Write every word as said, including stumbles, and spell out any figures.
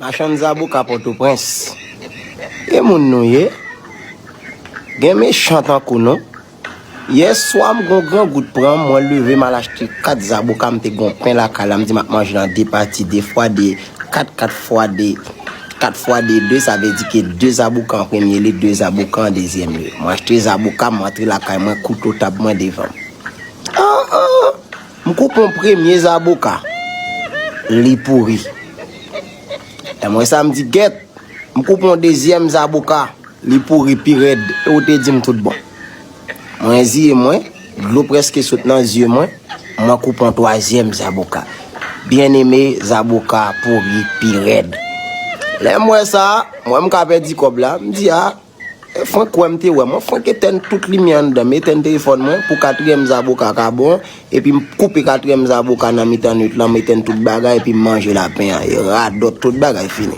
Machann zaboka Pòtoprens. E moun nou ye? Gen mechan tankou nou. Yèswa m gon gran gout pran m, mwen leve m al achte kat zaboka, m te gon pen lakay la, m di m ap manje nan de pati, de fwa de, kat, kat fwa de, kat fwa de, de, sa vle di ke de zaboka an premye li, de zaboka an dezyèm li. Mwen achte zaboka, m antre lakay mwen, kouto tab mwen devan m. Ah, ah! M koupe yon premye zaboka, li pouri. Lè m wè sa, m di, gèt, m koupe yon dezyèm zaboka, li pouri pi rèd, e ou te di m tout bon. Mwen ziye mwen, dlo prèske sot nan zye mwen, mwen koupe yon twazyèm zaboka. Byeneme, zaboka pouri pi rèd. Lè m wè sa, m wè m ka pèdi kòb la, m di, a, Frank wè m te wè mwen, Frank etèn tout limyè anndan m, etèn telefòn mwen pou katriyèm zaboka ka bon, epi m koupe katriyèm zaboka nan mitan nwit lan, m etèn tout bagay, epi m manje lapen an, e radòt tout bagay fini.